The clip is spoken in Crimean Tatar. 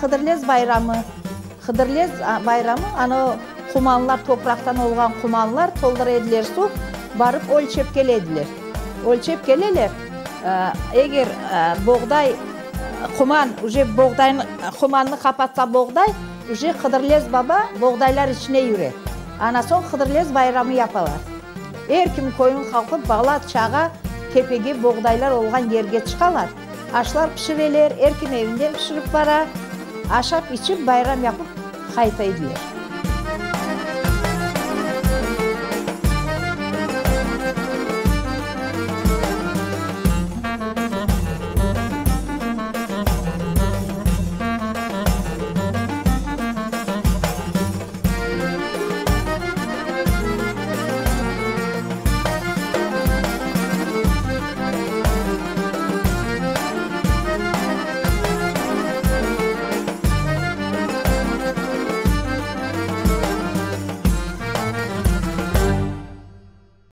Hıdırlez bayramı. Hıdırlez bayramı, ana o qumanlar, topraqtan olğan qumanlar toldıra ediler suv, barıp ölçep kele ediler. Ölçep keleler, eger boğday, quman uje boğdaynı, qumannı qapatsa boğday, uje Hıdırlez baba boğdaylar içine yüre. Ana soñ Hıdırlez bayramı yapalar. Er kim köyün halqı, bala, çağa tepege boğdaylar olğan yerge çıqalar. Aşlar pişireler, er kim evinden pişirip bara, aşap-içip bayram yapıp qayta ediler.